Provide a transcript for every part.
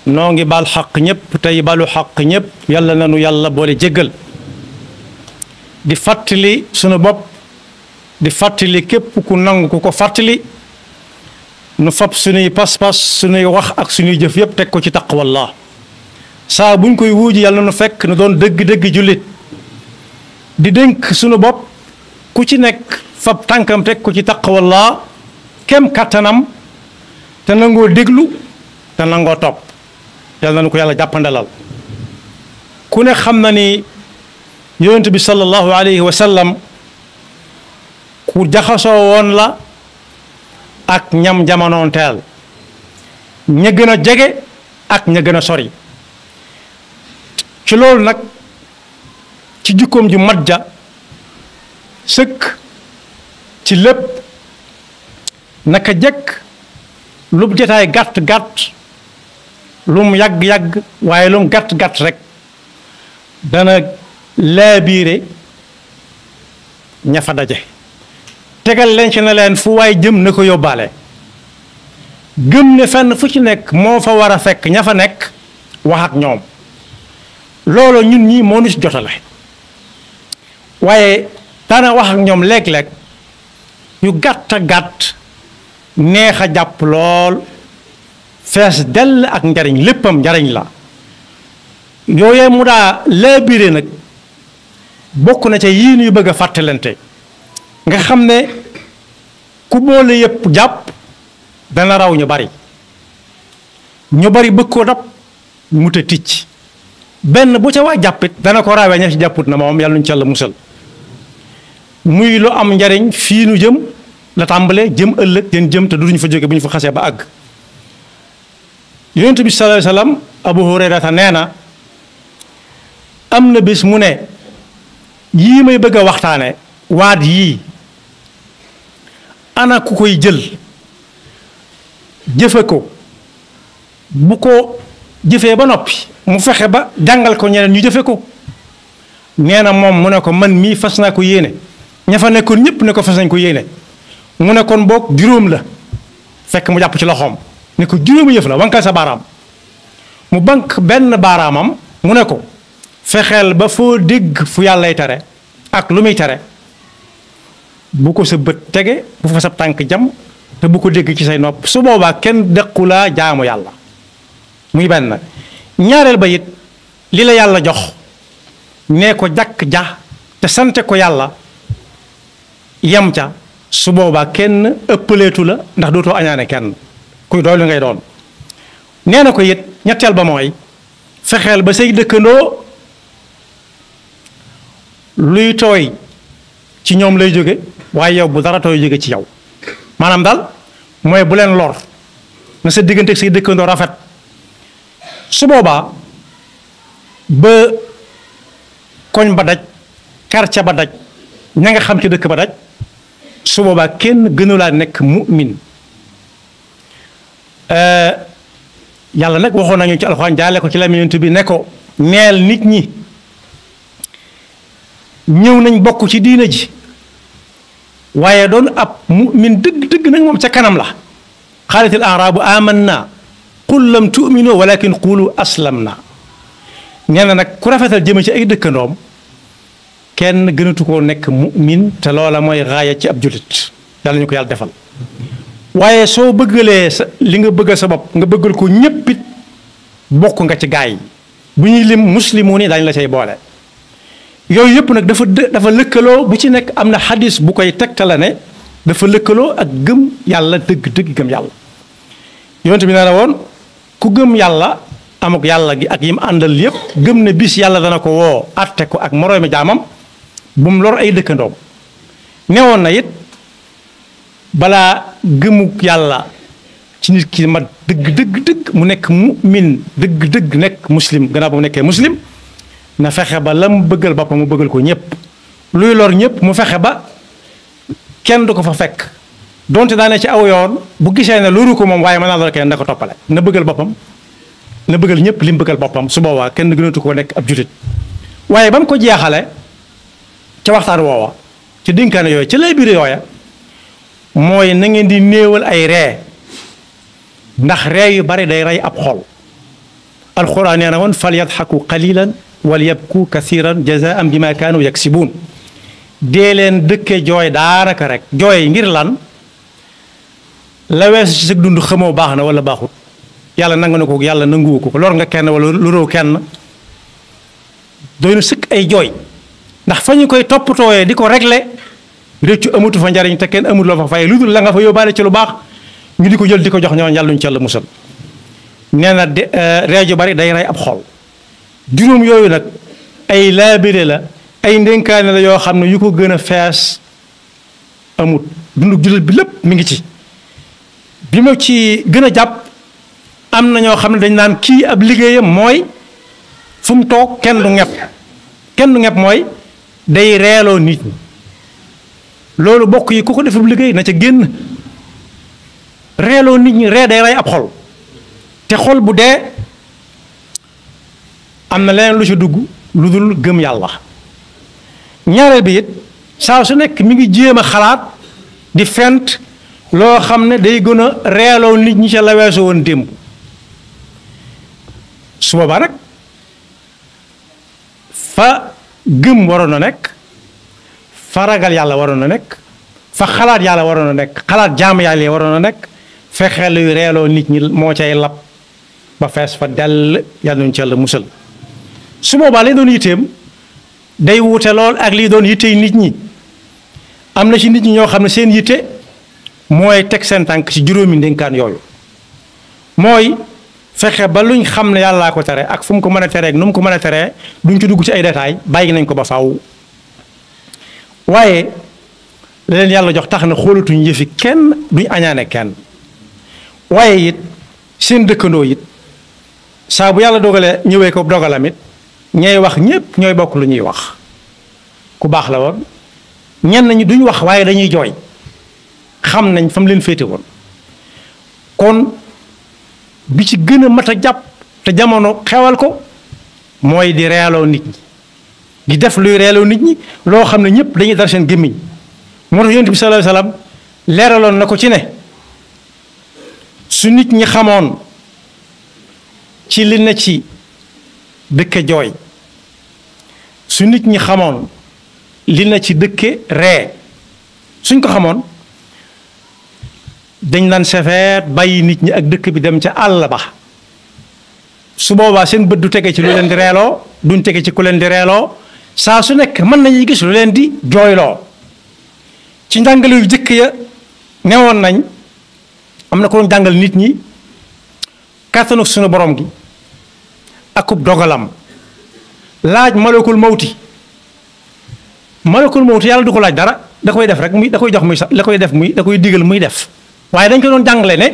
noo ngi baal xaq ñëpp tey balu xaq ñëpp yàlla nanu yàlla boole jéggal di fàttali sunu bopp di fàttali képp ku nangu ku ko fàttali nu fab sunuy pas-pas sunuy wax ak sunuy jëf yëpp teg ko ci taqwallah saa buñ koy wuuji yàlla nu fekk nu doon dëgg-dëgg jullit di dénk sunu bopp ku ci nekk fab tànkam teg ko ci taqwallah kem kattanam te nangoo déglu te nangoo topp yàlla na ko yàlla jàppandalal ku ne xam na ni yonent bi sallallahu alayhi wa sallam ku jaxasoo woon la ak ñam jamonoon teel ña gën a jege ak ña gën a sori ci loolu nag ci jikkoom ju mat ja sëkk ci lépp naka jekk lu jotaay gàtt-gàtt lu mu yàgg-yàgg waaye lu mu gàtt-gàtt rek dana laabiire ña fa daje tegal leen ci ne leen fu waay jëm na ko yóbbaale gëm ne fenn fu ci nekk moo fa war a fekk ña fa nekk wax ak ñoom loolu ñun ñii moo nu ci jotale waaye dana wax ak ñoom léeg-léeg yu gàtt a gàtt neex a jàpp lool fees dell ak njariñ léppam njariñ la yooyee mu daa laabire nag bokk na ca yii nuy bëgg a fàttalante nga xam ne ku boole yëpp jàpp dana raw ñu bari bëgg koo dab mu te ticc benn bu ca waa jàppit dana ko rawee ña ci jàpput na moom yàlla nuñ ci Yàlla musal muy lu am njariñ fii nu jëm la tàmbalee jëm ëllëg den jëm te duñu fa jóge bu ñu fa xasee ba àgg yonent bi sallallahu alayhi wasallam Abu Hurayrata nee na am na bés mu ne yii may bëgg a waxtaane waat yii ana ku koy jël jëfe ko bu ko jëfee ba noppi mu fexe ba jàngal ko ñeneen ñu jëfe ko nee na moom mu ne ko man mii fas naa ko yéene ña fa nekkoon ñëpp ne ko fas nañ ko yéene mu ne kon boog juróom la fekk mu jàpp ci loxoom ne ko juróomi yëf la wankal sa baaraam mu bank benn baaraamam mu ne ko fexeel ba foo dégg fu yàllay tere ak lu muy tere bu ko sa bët tege bu fa sa tànk jam te bu ko dégg ci say nopp su boobaa kenn dëqulaa jaamu yàlla muy benn ñaareel ba it li la yàlla jox nee ko jàkk ja te sante ko yàlla yem ca su boobaa kenn ëppaleetu la ndax dootoo añaane kenn kuy doy lu ngay doon nee na ko it ñetteel ba mooy fexeel ba say dëkkandoo luy tooy ci ñoom lay jóge waaye yow bu dara tooy jóge ci yow maanaam daal mooy bu leen lor na sa diggante ak say dëkkandoo rafet su boobaa ba koñ ba daj quartier ba daj ña nga xam ci dëkk ba daj su boobaa kenn gënulaa nekk mu'min yàlla nag waxoon nañu ci alxuraan jaale ko ci làmmiñu Yonent bi ne ko neel nit ñi ñëw nañ bokk ci diina ji waaye doon ab mu'min dëgg nag moom ca kanam la xaalatil a'raabu amanna qul lam tu'minu walakin qulu aslamna nee na nag ku rafetal jëme ci ay dëkkandoom kenn gënatu koo nekk mu'min te loola mooy raaya ci ab jullit yàlla ñu ko yàlla defal waaye soo bëggalee sa li nga bëggal sa bopp nga bëggal ko ñéppit bokk nga ci gaay yi bu ñuy lim muslimu ni dañ la cay boole yooyu yëpp nag dafa lëkkaloo bu ci nekk am na xadis bu koy tegtale ne dafa lëkkaloo ak gëm yàlla dëgg gëm yàlla yonent bi nee na woon ku gëm yàlla amuk yàlla gi ak yim àndal yëpp gëm ne bis yàlla dana ko woo atte ko ak moroomi jaamam bu mu lor ay dëkkandoom newoon na it balaa gëmuk yàlla ci nit ki ma dëgg mu nekk mu'min dëgg nekk muslim gannaaw ba mu nekkee muslim na fexe ba la mu bëggal boppam mu bëggal ko ñëpp luy lor ñëpp mu fexe ba kenn du ko fa fekk donte daane ci aw yoon bu gisee ne loru ko moom waaye mën naa lor kenn da ko toppale na bëggal boppam na bëggal ñëpp li mu bëggal boppam su boobaa kenn gënatu ko nekk ab julit waaye ba mu ko jeexale ca waxtaan woowa ci dénkaane yooyu ci lay biir yooya mooy na ngeen di néewal ay ree ndax ree yu bari day rey ab xol alquran nee na woon fal yadxaku qalilan wal yabku kathiran jazaan bima kaanu yaksibuun dee leen dëkke jooy daanaka rek jooy ngir lan la weesu ci sa dund xamoo baax na wala baaxut yàlla nangu na ko yàlla nanguwu ko lor nga kenn wala loroo kenn doy na sëkk ay jooy ndax fa ñu koy toppatooyee di ko régler réccu amatu fa njariñ te kenn amul loo fa fay lu dul la nga fa yóbbaale ci lu baax ñu di ko jël di ko jox ñoo yàlla ñu ci yàlla musal nee na ree ju bari day rey ab xol juróom yooyu nag ay laabire la ay ndénkaane la yoo xam ne yu ko gën a fees amut dundu jullit bi lépp mi ngi ci bi ma ci gën a jàpp am na ñoo xam ne dañ naan kii ab liggéeyam mooy fu mu toog kenn du ñepp mooy day reeloo nit ñi loolu bokk yi ku ko defub liggéey na ca génn reeloo nit ñi ree day rey ab xol te xol bu dee am na leneen lu ci dugg lu dul gëm yàlla ñaareel bi it saa su nekk mi ngi jéem a xalaat di fent loo xam ne day gën a reeloo nit ñi ca la weesu woon démb su boobaa nag fa gëm waroon na nekk fa ragal yàlla waroon na nekk fa xalaat yàlla waroon na nekk xalaat jaam yàlla yi waroon na nekk fexe luy reeloo nit ñi moo cay lab ba fees fa dell yàlla nañu ci yàlla musal su boobaa lay doon yitteem day wuute lool ak lii doon yittey nit ñi am na ci nit ñi ñoo xam ne seen yitte mooy teg seen tànk ci juróomi ndénkaan yooyu mooy fexe ba luñ xam ne yàllaa ko tere ak fu mu ko mën a teree ak nu mu ko mën a teree duñ ci dugg ci ay détails bàyyi nañ ko ba faaw waaye la leen yàlla jox tax na xoolatuñ yëfi kenn duñ añaane kenn waaye it seen dëkkandoo it saa bu yàlla dogalee ñëwee ko dogalam it ñay wax ñépp ñooy bokk lu ñuy wax ku baax la woon ñenn ñi duñ wax waaye dañuy jooy xam nañ fa mu leen féete woon kon bi ci gën a mat a jàpp te jamono xewal ko mooy di reeloo nit ñi di def luy reeloo nit ñi loo xam ne ñëpp dañuy dar seen gémmiñ moo tax yonent bi sallallahu alayhi wasallam leeraloon na ko ci ne su nit ñi xamoon ci li na ci dëkke jooy su nit ñi xamoon li na ci dëkke ree suñ ko xamoon dañ daan sefeet bàyyi nit ñi ak dëkk bi dem ca àll ba su boobaa seen bët du tege ci lu leen di reeloo duñ tege ci ku leen di reeloo saa su nekk mën nañuy gis lu leen di jooyloo ci njàngale yu jëkk ya newoon nañ am na ko doon jàngal nit ñi kàttanu suñu borom gi akub dogalam laaj malakul mawti yàlla du ko laaj dara da koy def rek muy da koy jox muy sax la koy def muy da koy digal muy def waaye dañ ko doon jàngale ne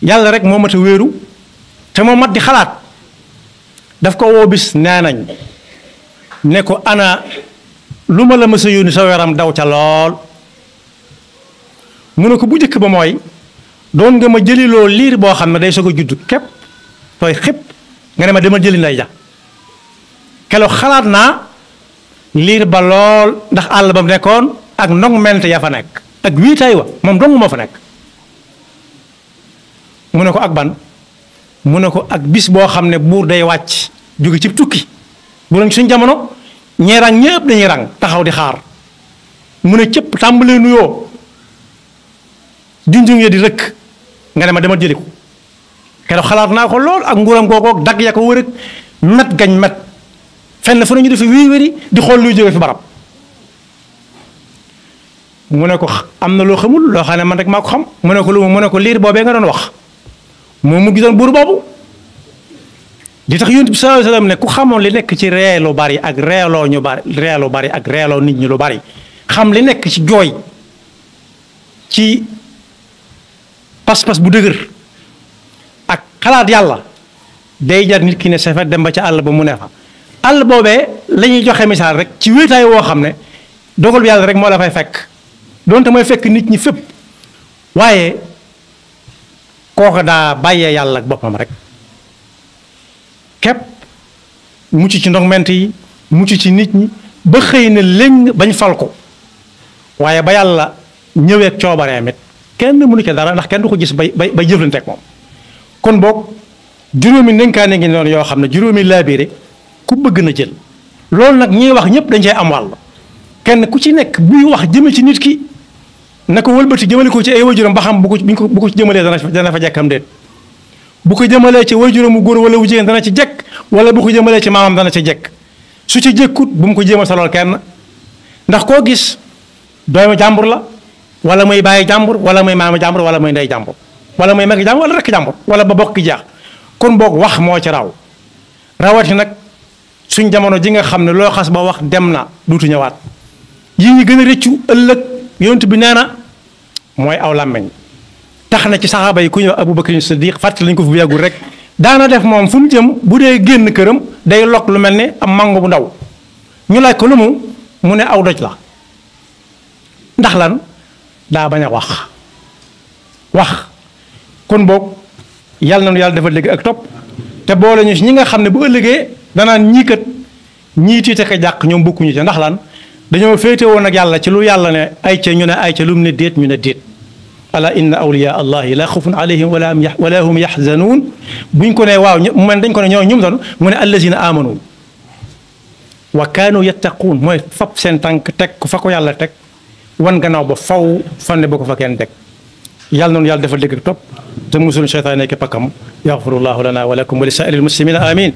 yàlla rek moo mat a wéeru te moo mat di xalaat daf ko woo bis nee nañ ne ko ana lu ma la mës a yónni sa yaram daw ca lool mu ne ko bu njëkk ba mooy doon nga ma jëliloo liir boo xam ne day soog a judd képp tooy xëpp nga ne ma demal jëli nday ja keroog xalaat naa liir ba lool ndax àll ba mu nekkoon ak ndong mente ya fa nekk ak wiitaay wa moom dong moo fa nekk mu ne ko ak ban mu ne ko ak bis boo xam ne buur day wàcc jóge ci tukki bu doon suñ jamono ñee rang ñëpp dañuy rang taxaw di xaar mu ne cëpp tàmbalee nuyoo junjung ya di rëkk nga ne ma demal jëli ko keroog xalaat naa ko lool ak nguuram googoog dagg ya ko wër ak met gañ met fenn fu nañu defi wii wéri di xool luy jóge fi barab mu ne ko am na loo xamul loo xam ne man rek maa ko xam mu ne ko lu mu ne ko liir boobee nga doon wax moom mu gisoon buur boobu di tax yonent bi sallallahu alayhi wasallam ne ku xamoon li nekk ci ree lu bari ak reeloo ñu bari ree lu bari ak reeloo nit ñi lu bari xam li nekk ci jooy ci pas-pas bu dëgër ak xalaat yàlla day jar nit ki ne safet dem ba ca àll ba mu ne fa àll boobee la ñuy joxe misaal rek ci wéetaay woo xam ne dogal bi yàlla rek moo la fay fekk doonte mooy fekk nit ñi fépp waaye kooka daa bàyyee yàlla ak boppam rek képp mucc ci ndogment yi mucc ci nit ñi ba xëy na léng bañ fal ko waaye ba yàlla ñëwee ak coobareem it kenn mënu ci dara ndax kenn du ko gis bay jëflanteeg moom kon boog juróomi ndénkaane ngi noonu yoo xam ne juróomi laabire ku bëgg na jël loolu nag ñiy wax ñëpp dañ cey am wàll kenn ku ci nekk buy wax jëme ci nit ki na ko wëlbati jëmale ko ci ay waajuram ba xam bu ko ci jëmalee dana fa jekkam déet bu ko jëmalee ci waajuram mu góor wala wu jigéen dana ci jekk wala bu ko jëmalee ci maamam dana ci jekk su ci jëkkut bu mu ko jéemal sa lool kenn ndax koo gis doomu jàmbur la wala muy bàyyi jàmbur wala muy maama jàmbur wala muy ndey jàmbur wala muy mag jàmbur wala rekk jàmbur wala ba bokk jaax kon boog wax moo ci raw rawati nag suñ jamono ji nga xam ne loo xas ba wax dem na duutu ñëwaat yi ñu gën a rëccu ëllëg yonent bi nee na mooy aw làmmeñ tax na ci saxaaba yi ku ñëw Abubakar Siddiq fàttali lañ ko fi bu yàggul rek daana def moom fu mu jëm bu dee génn këram day lokk lu mel ni am mango bu ndaw ñu laaj ko lu mu ne aw doj la ndax lan daa bañ a wax kon boog yàlla nañu yàlla dafa dégg ak topp te boole ñu si ñi nga xam ne bu ëllëgee danaan ñii kat ñii tiite ka jàq ñoom bokkuñu ci ndax lan dañoo féete woon ak yàlla ci lu yàlla ne ay ca ñu ne ay ca lu mu ne déet ñu ne déet ala inna awliya allahi la xawfun alayhim wala hum yaxzanuun buñ ko ne waaw man dañ ko ne ñoo ñum doon mu ne allazina amanu wa kaanu yattaquun mooy fab seen tànk teg ko fa ko yàlla teg wan gannaaw ba faw fanne ba ko fa kenn teg yàlla noonu yàlla dafa dégg topp te musul cheytaan nekk pakkam yaxfirullahu lana wa lakum wa li saa'iril muslimina amin